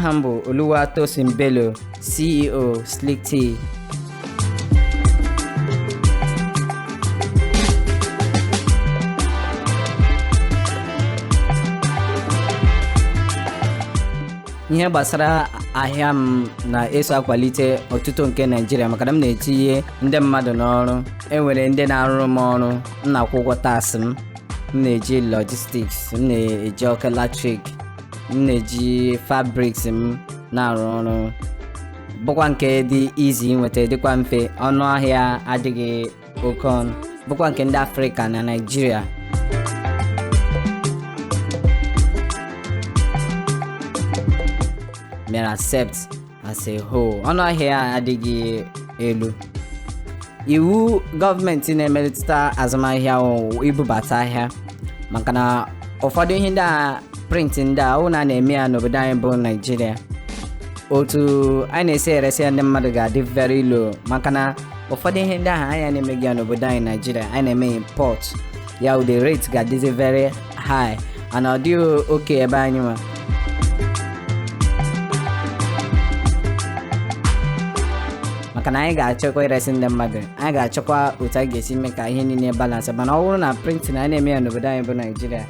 Aha m bụ Oluwatosin Bello, CEO Slick Tea. Ihe gbasara ahịa m na-eso akwalite ọtụtụ nke Naijiria maka na m na-etinye ndị mmadụ n'ọrụ. Enwere ndị na-arụrụ m ọrụ, m na-akwụ ụgwọ tax m, m na-eji logistics, m na-eji ọkụ latrik, m na-eji fabrics m na-arụ ọrụ, bụkwa nke dị easy inweta, dịkwa mfe, ọnụ ahịa adịghị oke ọnụ, bụkwa nke ndị Afrịka na Naijiria mere accept as a whole. Ọnụ ahịa adịghị elu. Iwu gọọmenti na-emetụta azụmahịa wụ ibubata ahịa, maka na ụfọdụ ihe ndị a, print ndị a, ọ na na-eme ya n'obodo anyị bụ Naijiria, otu anyị na-esi eresi ya ndị mmadụ ga-adị very low, maka na ụfọdụ ihe ndị ahụ anyị na-emeghị ya n'obodo anyị Naijiria, anyị na-eme import ya, the rate ga-adịzi very high and ọ dịghị oke ebe anyị nwa. Maka na anyị ga-achọkwa iresi ndị mmadụ, anyị ga-achọkwa otu anyị ga-esi mee ka ihe niile balance. Mana ọ bụrụ na printing anyị na-eme ya n'obodo anyị bụ Naijiria,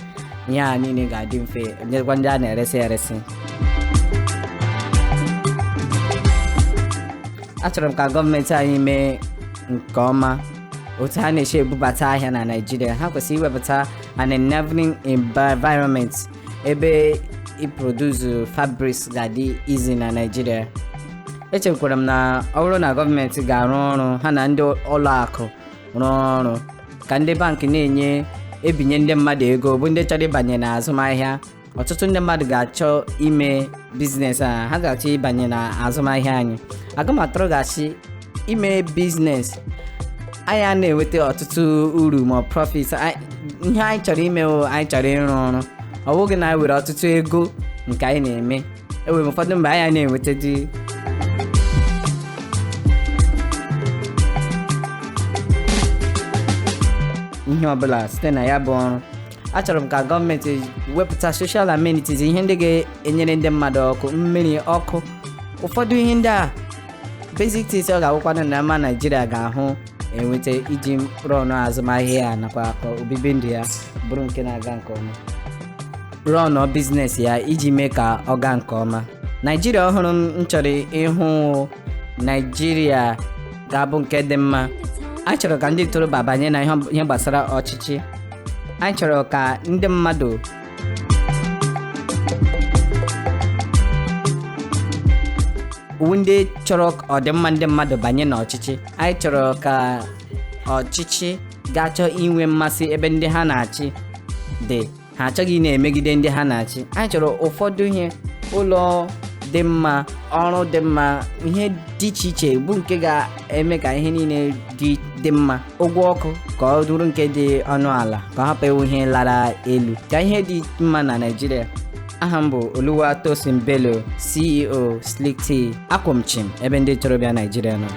ihe a niile ga-adị mfe nyekwa ndị a na-eresi eresi. Achọrọ m ka gọọmenti anyị mee nke ọma otu ha na-esi ebubata ahịa na Naijiria. Ha kwesịrị iwepụta an enabling environment ebe iproduce fabrics ga-adị easy na Naijiria. Echekwara m na ọ bụrụ na gọọmenti ga-arụ ọrụ ha na ndị ụlọ akụ rụọ ọrụ, ka ndị bankị na-enye ebinye ndị mmadụ ego bụ ndị chọrọ ịbanye na azụmahịa. Ọtụtụ ndị mmadụ ga-achọ ime business a, ha ga-achọ ịbanye na azụmahịa anyị. Agụmatụrụ ga-achị ime business anyị a na-enweta ọtụtụ uru ma profit. Ihe anyị chọrọ ime wụ anyị chọrọ ịrụ ọrụ, ọ bụghị na anyị were ọtụtụ ego nke anyị na-eme. Enwere ụfọdụ mgbe anyị na-enweta dị ihe ọbụla site na ya bụ ọrụ. Achọrọ m ka gọọmenti wepụta social amenities, ihe ndị ga-enyere ndị mmadụ, ọkụ mmiri, ọkụ, ụfọdụ ihe ndị a, basic things. Ọ ga-awụkwanụ na mma Naijiria ga-ahụ enweta iji rụọ azụmahịa ya nakwa ka obibi ndụ ya bụrụ nke na-aga nke ọma, rụọ business ya iji mee ka ọ gaa nke ọma. Naijiria ọhụrụ m chọrọ ịhụ, Naijiria ga-abụ nke dị mma. Anyị chọrọ ka ndị ntorobịa banye na ihe gbasara ọchịchị. Anyị chọrọ ka ndị mmadụ ndị chọrọ ọdịmma ndị mmadụ banye n'ọchịchị. Anyị chọrọ ka ọchịchị ga-achọ inwe mmasị ebe ndị ha na-achị dị, ha achọghị na-emegide ndị ha na-achị. Anyị chọrọ ụfọdụ ihe, ụlọ dị mma, ọrụ dị mma, ihe dị iche iche bụ nke ga-eme ka ihe niile dị mma. Ụgwọ ọkụ ka ọ bụrụ nke dị ọnụ ala, ka ọ hapụ ịwụ ihe lara elu, ka ihe dị mma na Naịjirịa. Aha m bụ Oluwatosin Bello, CEO Slick Tea. Akwụ m chim ebe ndị ntorobịa Naịjirịa nọ.